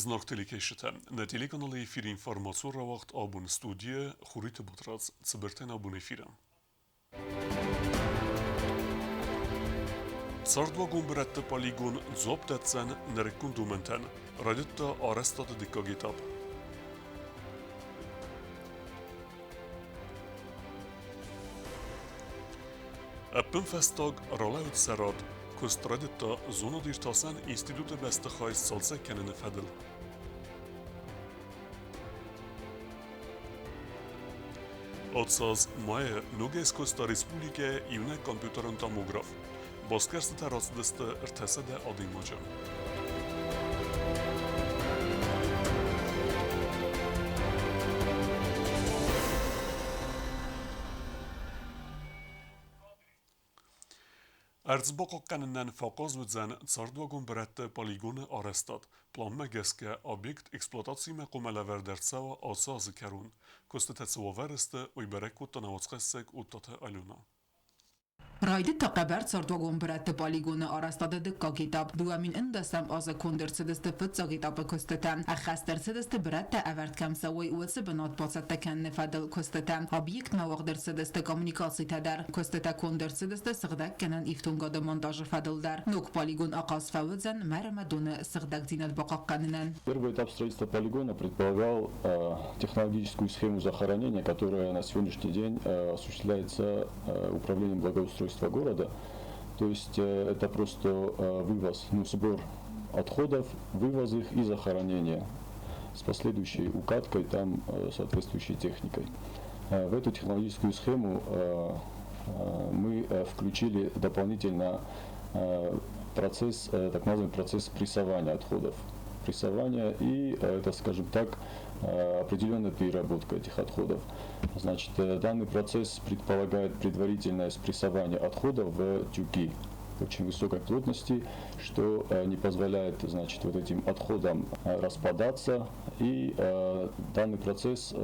Зынаргъ телекӕсджытӕ, нӕ телеканалы эфиры информацион рауагъд абон студийӕ Хуриты Батрадз цыбыртӕн абон эфиры. Цардуагон бырӕтты полигон дзуапп дӕтдзӕн нырыккон домӕнтӕн, райдыдта арӕзтады дыккаг этап. Ӕппынфӕстаг ралӕуд сӕ рад, куыст райдыдта зонад-иртасӕн институты бӕстыхай сцалцӕг кӕныны фӕдыл. Ацаз майы ногӕй скодта республикӕйы иунӕг компьютерон томограф. Басгӕрстытӕ рацыдысты 300 адӕймаджы. Ӕрдз бахъахъхъӕнынӕн фӕахъаз уыдзӕн цардуагон бырӕтты полигоны арӕзтад. Пъланмӕ гӕсгӕ объект эксплуатацимӕ хъуамӕ лӕвӕрд ӕрцӕуа ацы азы кӕрон. Куыстытӕ цы уавӕры сты, уый бӕрӕг кодта науӕдзхӕссӕг Оттаты Алена. Райдыдта хъӕбӕр цардуагон бырӕтты полигоны арӕзтады дыккаг этап. 2011 азы конд ӕрцыдысты фыццаг этапы куыстытӕ. Ӕххӕст ӕрцыдысты бырӕттӕ ӕвӕрд кӕм цӕуой, уыцы бынат бацӕттӕ кӕныны фӕдыл куыстытӕ. Объектмӕ уагъд ӕрцыдысты коммуникацитӕ дӕр. Куыстытӕ конд ӕрцыдысты сыгъдӕггӕнӕн ифтонгады монтажы фӕдыл дӕр. Ног полигон ахъаз фӕуыдзӕн мӕр ӕмӕ доны сыгъдӕгдзинад бахъахъхъӕнынӕн. Первый этап строительства полигона предполагал технологическую схему захоронения, которая на сегодняшний день осуществляется управлением благоустройства города. То есть это просто вывоз, ну, сбор отходов, вывоз их и захоронение с последующей укаткой там соответствующей техникой. В эту технологическую схему мы включили дополнительно процесс, так называемый процесс прессования отходов. Прессование и, это, скажем так, определенная переработка этих отходов. Значит, данный процесс предполагает предварительное спрессование отходов в тюки очень высокой плотности, что не позволяет, значит, вот этим отходам распадаться. И данный процесс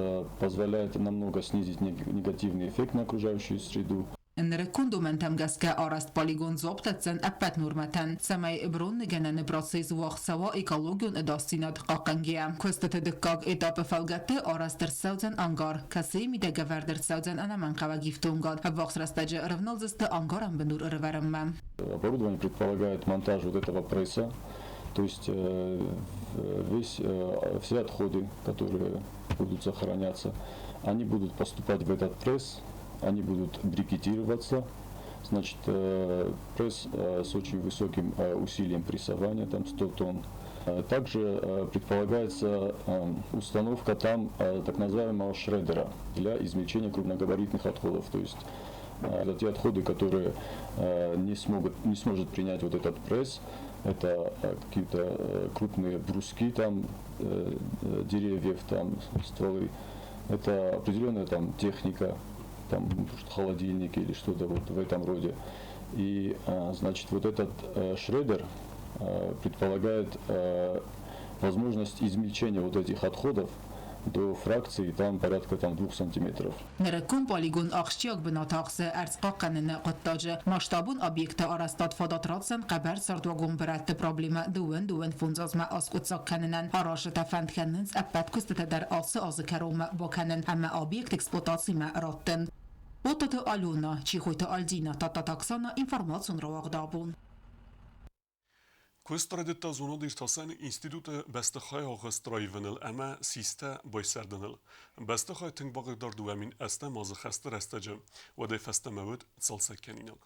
позволяет намного снизить негативный эффект на окружающую среду. Нырыккон домӕнтӕм гӕсгӕ арӕзт полигон дзуапп дӕтдзӕн ӕппӕт нормӕтӕн, цӕмӕй бронныгӕнӕны процесс уагъд цӕуа экологион ӕдасдзинад хъахъхъӕнгӕйӕ. Куыстыты дыккаг этапы фӕлгӕтты арӕзт ӕрцӕудзӕн ангар, кӕцыйы мидӕг ӕвӕрд ӕрцӕудзӕн ӕнӕмӕнгхъӕуӕг ифтонгад. Ӕввахс рӕстӕджы ӕрӕвналдзысты ангарӕн бындур ӕрӕвӕрынмӕ. Оборудование предполагает монтаж вот этого пресса, то есть весь, все отходы, которые будут сохраняться, они будут поступать в этот пресс, они будут брикетироваться. Значит, пресс с очень высоким усилием прессования, там 100 тонн. Также предполагается установка там так называемого шредера для измельчения крупногабаритных отходов. То есть это те отходы, которые не сможет принять вот этот пресс, это какие-то крупные бруски там, деревьев, там, стволы, это определенная там техника, там, может, холодильники или что-то вот в этом роде. И, значит, вот этот шредер предполагает возможность измельчения вот этих отходов до фракции там порядка там 2 сантиметров. Нырыккон полигон ахсджиаг бынат ахсы ӕрдз хъахъхъӕныны хъуыддаджы. Масштабон объекты арӕзтад фадат ратдзӕн хъӕбӕр цардуагон бырӕтты проблемӕ 25 азмӕ аскъуыддзаг кӕнынӕн. Аразджытӕ фӕнд кӕнынц ӕппӕт куыстытӕ дӕр ацы азы кӕронмӕ бакӕнын ӕмӕ объект эксплуатацимӕ раттын. Оттоты Алена, Чихойты Альдина, Тадтаты Оксана, информацион рауагъд абон. Куыст райдыдта зонад-иртасӕн институты бӕстыхайы агъуыст раивыныл ӕмӕ систӕ байсӕрдыныл. Бӕстыхай тынг бахъыгдард 2008 азы хӕсты рӕстӕджы, уӕдӕй фӕстӕмӕ уыд цалцӕгкӕнинаг.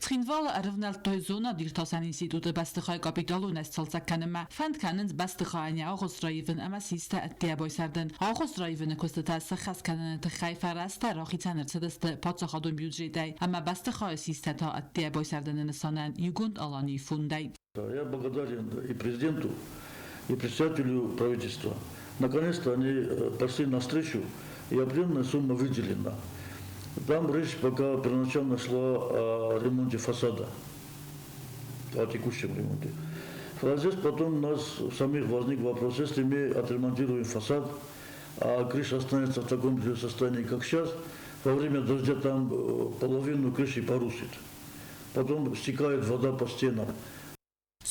Цхинвалы ӕрывнӕлдтой зонад-иртасӕн институты бӕстыхай капиталонӕй сцалцӕг кӕнынмӕ. Фӕнд кӕнынц бӕстыхайӕн йӕ агъуыст раивын ӕмӕ систӕ ӕддейӕ байсӕрдын. Агъуыст раивыны куыстытӕ сӕххӕст кӕныны тыххӕй фӕрӕзтӕ рахицӕн ӕрцыдысты паддзахадон бюджетӕй ӕмӕ бӕстыхайы систӕ та ӕддейӕ байсӕрдыны нысанӕн иугонд Аланийы фондӕй. Я благодарен и президенту, и председателю правительства. Наконец-то они пошли навстречу, и определенная сумма выделена. Там речь пока первоначально шла о ремонте фасада, о текущем ремонте. А здесь потом у нас самих возник вопрос, если мы отремонтируем фасад, а крыша останется в таком же состоянии, как сейчас, во время дождя там половину крыши порушит. Потом стекает вода по стенам.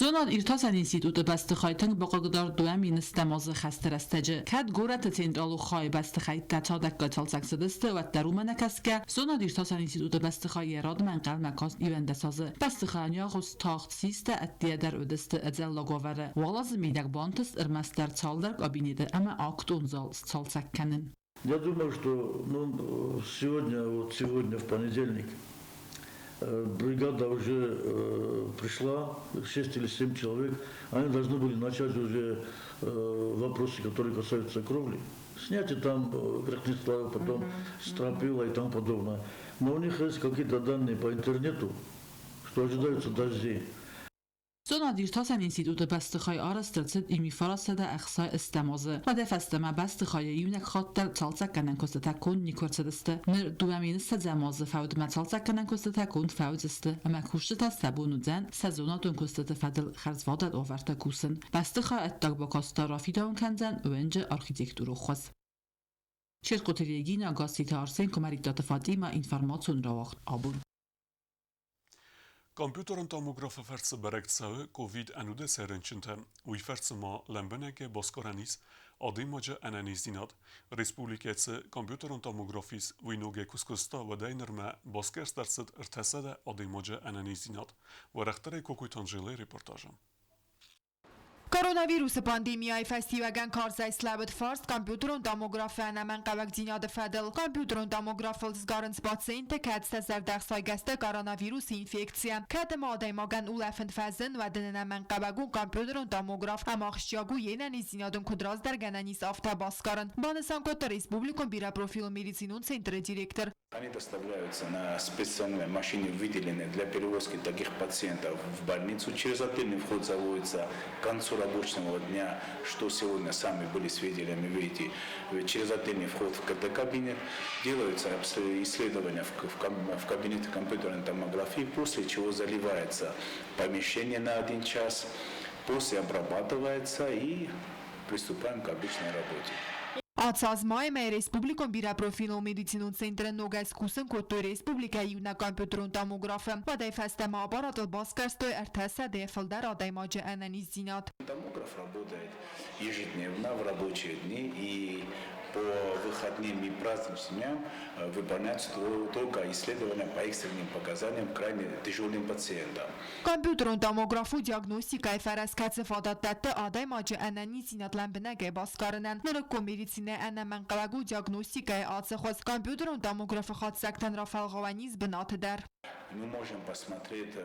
Зонад-иртасӕн институты бӕстыхай тынг бахъыгдард 2010 азы хӕсты рӕстӕджы. Кӕд горӕты централон хайы бӕстыхӕйттӕ цадӕггай цалцӕг цыдысты, уӕддӕр уымӕ нӕ кӕсгӕ, зонад-иртасӕн институты бӕстыхай йӕ радмӕ ӕнхъӕлмӕ каст 11 азы. Бӕстыхайӕн йӕ агъуыст тагъд систа, ӕддейӕ дӕр уыдысты ӕдзӕллаг уавӕры. Уал азы мидӕг бантыст ӕрмӕстдӕр цалдӕр кабинеты ӕмӕ актон зал сцалцӕг кӕнын. Я думаю, что, ну, сегодня, вот сегодня в понедельник, бригада уже пришла, 6 или 7 человек. Они должны были начать уже вопросы, которые касаются кровли. Снятие там верхних слоев, потом стропила и тому подобное. Но у них есть какие-то данные по интернету, что ожидаются дожди. Зонад-иртасӕн институты бӕстыхай арӕзт ӕрцыд 1960 азы. Уӕдӕй фӕстӕмӕ бӕстыхайы иунӕг хатт дӕр цалцӕггӕнӕн куыстытӕ конд никуы ӕрцыдысты. Ныр 2020 азы фӕудмӕ цалцӕггӕнӕн куыстытӕ конд фӕуыдзысты ӕмӕ кусджытӕ сӕ бон уыдзӕн сӕ зонадон куыстыты фӕдыл хӕрзвадат уавӕрты кусын. Бӕстыхай ӕддаг бакаст та рафидауын кӕндзӕн уынджы архитектурон хуыз. Чертхъоты Регина, Гасситы Арсен, Куымӕридтаты Фатимӕ, информацион рауагъд абон. Компьютерон томографы фӕрцы бӕрӕг цӕуы ковид-ӕнудӕсӕй рынчынтӕ. Уый фӕрцы ма лӕмбынӕгӕй басгарӕн ис адӕймаджы ӕнӕниздзинад. Республикӕйы цы компьютерон томограф ис, уый ногӕй куы скуыста, уӕдӕй нырмӕ басгӕрст ӕрцыд 300 адӕймаджы ӕнӕниздзинад. Уӕрӕхдӕрӕй Кокойты Анжелӕйы репортажы. Коронавирусы пандемияйы фӕстиуӕгӕн карзӕй слӕууыд фарст компьютерон томографы ӕнӕмӕнгхъӕуӕгдзинады фӕдыл. Компьютерон томографыл сгарынц пациенттӕ, кӕд сӕ зӕрдӕхсайгӕ сты коронавирусы инфекцийӕ. Кӕд ӕмӕ адӕймагӕн улӕфын фӕзын, уӕд ын ӕнӕмӕнгхъӕуӕг у компьютерон томограф ӕмӕ ахсджиаг у йе нӕниздзинад ын куыд раздӕргӕнӕн ис, афтӕ басгарын, банысан кодта республикон бирӕпрофилон медицинон центры директор. Они доставляются на специальной машине, выделенной для перевозки таких пациентов в больницу. Через отдельный вход заводится к концу рабочего дня, что сегодня сами были свидетелями, видите, через отдельный вход в КТ-кабинет. Делаются исследования в кабинете компьютерной томографии, после чего заливается помещение на один час, после обрабатывается и приступаем к обычной работе. Ацы аз майы мӕйы республикон бирӕпрофилон медицинон центры ногӕй скусын кодтой республикӕйы иунӕг компьютерон томографы. Уӕдӕй фӕстӕмӕ аппаратыл басгӕрстой 300-йӕ фылдӕр адӕймаджы ӕнӕниздзинад. Томограф работает ежедневно в рабочие дни и по выходным и праздничным дням выполняются только исследования по экстренным показаниям крайне тяжелым пациентам. Компьютерон томограф у диагностикӕйы фӕрӕз, кӕцы фадат дӕтты адӕймаджы ӕнӕниздзинад лӕмбынӕгӕй басгарынӕн. Нырыккон медицинӕйы ӕнӕмӕнгхъӕуӕг у диагностикӕйы ацы хуыз. Компьютерон томографы хатдзӕгтӕн рафӕлгъауӕн ис бынаты дӕр. Мы можем посмотреть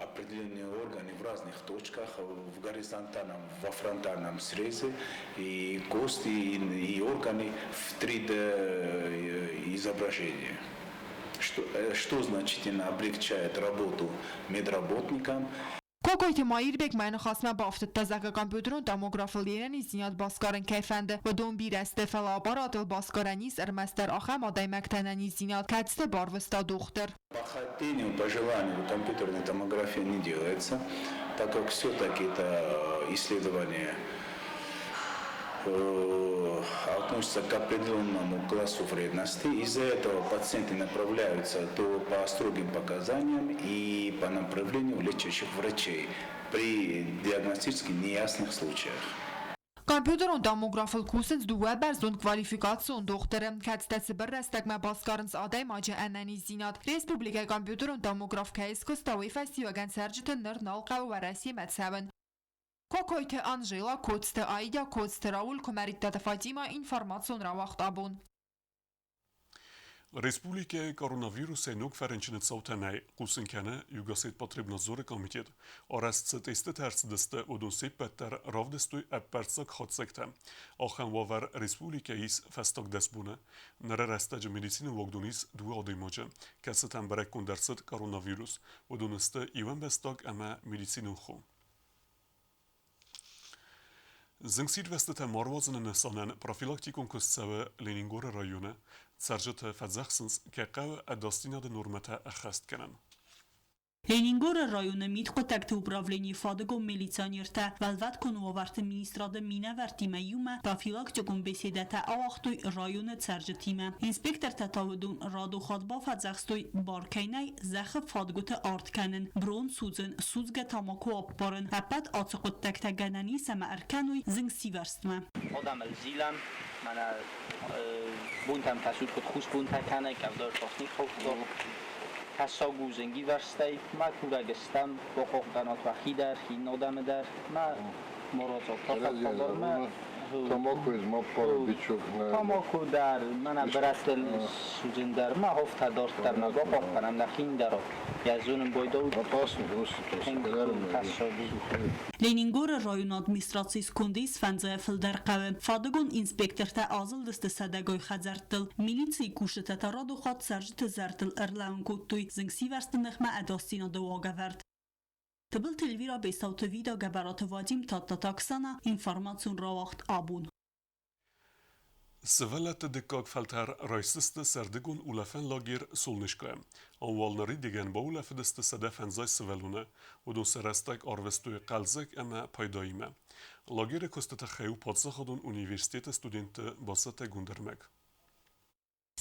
определенные органы в разных точках, в горизонтальном, во фронтальном срезе, и кости, и органы в 3D изображении. Что значительно облегчает работу медработникам. Кокойты Маирбег мӕ ныхасмӕ бафтыдта, зӕгъгӕ, компьютерон томографыл йе нӕниздзинад басгарын кӕй фӕнды, уыдон бирӕ сты, фӕлӕ аппаратыл басгарӕн ис ӕрмӕстдӕр ахӕм адӕймӕгты ӕнӕниздзинад, кӕцыты барвыста дохтыр. По хотению, по желанию компьютерная томография не делается, так как все-таки это исследование относится к определенному классу вредности. Из-за этого пациенты направляются то по строгим показаниям и по направлению лечащих врачей при диагностически неясных случаях. Компьютерон томографыл кусынц дыууӕ бӕрзонд квалификацион дохтыры, кӕцытӕ цыбыр рӕстӕгмӕ басгарынц адӕймаджы ӕнӕниздзинад. Республикӕйы компьютерон томограф кӕй скуыста, уый фӕстиуӕгӕн цӕрджыты ныр нал хъӕуы Уӕрӕсемӕ цӕуын. Кокойты Анжела, Коцты Аидӕ, Коцты Рауль, Куымӕридтаты Фатимӕ, информацион рауагъд абон. Республикӕйы коронавирусӕй ног фӕрынчыны цаутӕ нӕй, хъусын кӕны Югосетпотребнадзоры комитет. Арӕзт цы тестытӕ ӕрцыдысты, уыдон се ппӕт дӕр равдыстой ӕппӕрццаг хатдзӕгтӕ. Ахӕм уавӕр республикӕйы ис фӕстаг 10 боны. Ныры рӕстӕджы медицинон уагдон ис дыууӕ адӕймаджы, кӕцытӕм бӕрӕггонд ӕрцыд коронавирус. Уыдон сты иу ӕмбӕстаг ӕмӕ медицинон хо. Зынгсирвӕзтытӕ ма руадзыны нысанӕн профилактикон куыст цӕуы Ленингоры районы. Цӕрджыты фӕдзӕхсынц, кӕй хъӕуы ӕдасдзинады нормӕтӕ ӕххӕст кӕнын. Ленингоры районы мидхъуыддӕгты управленийы фадыгон милиционертӕ Уӕлвӕткон уавӕрты министрады минӕвӕрттимӕ иумӕ профилактикон беседӕтӕ ауагътой районы цӕрджытимӕ. Инспектортӕ та уыдон радухат бафӕдзӕхстой, бар кӕй нӕй зӕххы фадгуыты арт кӕнын, брон судзын, судзгӕ тамако ӕппарын. Ӕппӕт ацы хъуыддӕгтӕ гӕнӕн ис ӕмӕ ӕркӕной зынгсивӕрзтмӕ. Адӕмыл зилӕм, мӕнӕ бунтӕм кӕсут, куд хус бунтӕ кӕнӕ, къӕвда цъӕх ниххаудта. Тӕссаг у зингивӕрзтӕй, ма курӕг стӕм, бахъахъхъӕнат уӕхи дӕр, иннӕ адӕмы дӕр, ма марадзат хабармӕ. Тамако ма бичок. Тамако дӕр, мӕнӕ бирӕтыл судзын дӕр, ма хофтӕ дарддӕр ма бахъахъхъӕнӕм нӕхин дӕр. Йӕ зонын байдау. Опасно просто. Тӕссаг у. Ленингоры районы администрацийы сконды ис фӕндзайӕ фылдӕр хъӕуы. Фадыгон инспектортӕ азылдысты сӕдӕгай хӕдзӕрттыл. Милицийы кусджытӕ та радухат цӕрджыты зӕрдыл ӕрлӕууын кодтой зынгсивӕрзты ныхмӕ ӕдасдзинады уагӕвӕрд. Тыбылты Эльвира, Бестауты Вида, Гӕбӕраты Вадим, Тадтаты Оксана, информацион рауагъд «Абон». Сывӕллӕтты дыккаг фӕлтӕр райсдзысты сӕрдыгон улӕфӕн лагерь «Солнышко». Ам уал ныридӕгӕн баулӕфыдысты 150 сывӕллоны. Уыдон сӕ рӕстӕг арвыстой хъӕлдзӕг ӕмӕ пайдаимӕ. Лагеры куысты тыххӕй у паддзахадон университеты студентты бацӕттӕгонд ӕрмӕг.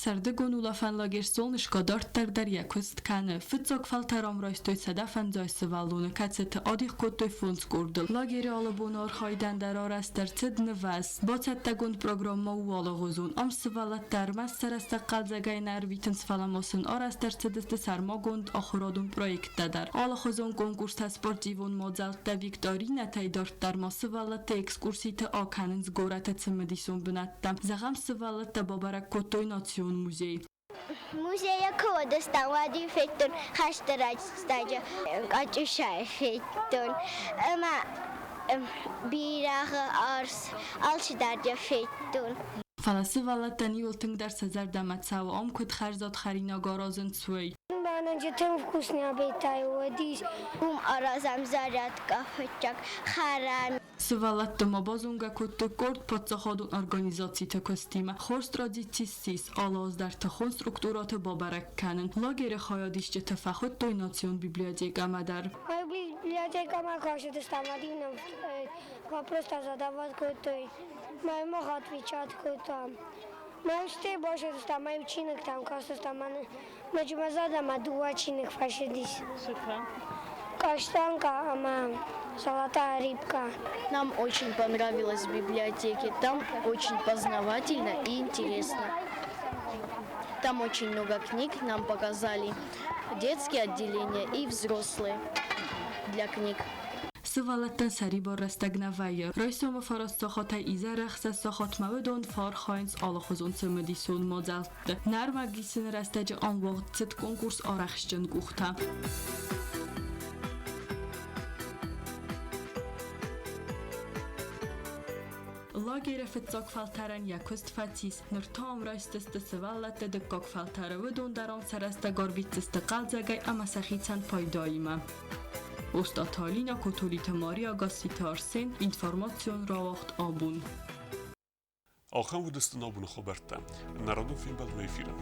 Сӕрдыгон улӕфӕн лагерь «Солнышко» дарддӕр дӕр йӕ куыст кӕны. Фыццаг фӕлтӕрӕм райстой 150 сывӕллоны, кӕцыты адих кодтой фондз къордыл. Лагеры алыбоны архайдӕн дӕр арӕзт ӕрцыд нывӕз. Бацӕттӕгонд программӕ у алыгъуызон. Ам сывӕллӕттӕ ӕрмӕст сӕ рӕстӕг хъӕлдзӕгӕй нӕ ӕрвитынц, фӕлӕ ма сын арӕзт ӕрцыдысты сӕрмагонд ахуырадон проекттӕ дӕр. Алыхуызон конкурстӕ, спортивон мадзӕлттӕ, викторинӕтӕй дарддӕр ма сывӕллӕтты экскурситы акӕнынц горӕты цымыдисон бынӕттӕм. Зӕгъӕм, сывӕллӕттӕ бабӕрӕг кодтой национ музей. Музейӕ куы уыдыстӕм, уӕд-иу федтон хӕсты рӕстӕджы Катюшӕйы федтон ӕмӕ бирӕгъы арс, алцыдӕр йӕ федтон. Фӕлӕ сывӕллӕттӕн иуыл тынгдӕр сӕ зӕрдӕмӕ цӕуы, ам куыд хӕрзад хӕринаг аразынц, уый. Банаджы тынг вкусный обедтӕй уыдис. Уым аразӕм зарядкӕ фыццаг, хӕрӕм. Сывӕллӕтты ма базонгӕ кодтой къорд паддзахадон организациты куыстимӕ. Хорз традици ссис алы аз дӕр тыхон структурӕты бабӕрӕг кӕнын. Лагеры хайадисджыты фӕхуыдтой национ библиотекӕмӕ дӕр. Библиотекӕмӕ кастыстӕм, ӕмӕ вопростӕ задавать кодтой. Мӕ отвечать кодтам. Мӕ стӕй базыдтам, мӕ чиныгтӕм кастыстӕм, Мӕджмӕзад ӕмӕ дыууӕ чиныг фӕцыдис. Цытӕ? Каштанка ӕмӕ Золотая рыбка. Нам очень понравилось в библиотеке. Там очень познавательно и интересно. Там очень много книг нам показали. Детские отделения и взрослые для книг. Сывӕллӕттӕн сӕрибар рӕстӕг нӕ вӕййы. Райсомы фараст сахатӕй изӕры ӕхсӕз сахатмӕ уыдон фӕархайынц алыхуызон цымыдисон мадзӕлтты. Нӕ ӕрмӕг исыны рӕстӕджы ам уагъд цыд конкурс Арӕхстджын къухтӕ. Лагеры фыццаг фӕлтӕрӕн йӕ куыст фӕцис. Ныр та ам райсдзысты сывӕллӕтты дыккаг фӕлтӕры. Уыдон дӕр ам сӕ рӕстӕг арвитдзысты хъӕлдзӕгӕй ӕмӕ сӕхицӕн пайдаимӕ. Остъаты Алинӕ, Котолиты Мария, Гасситы Арсен, информацион рауагъд «Абон». Ахӕм уыдысты нӕ абоны хабӕрттӕ. Нӕ радон фембӕлдмӕ эфиры.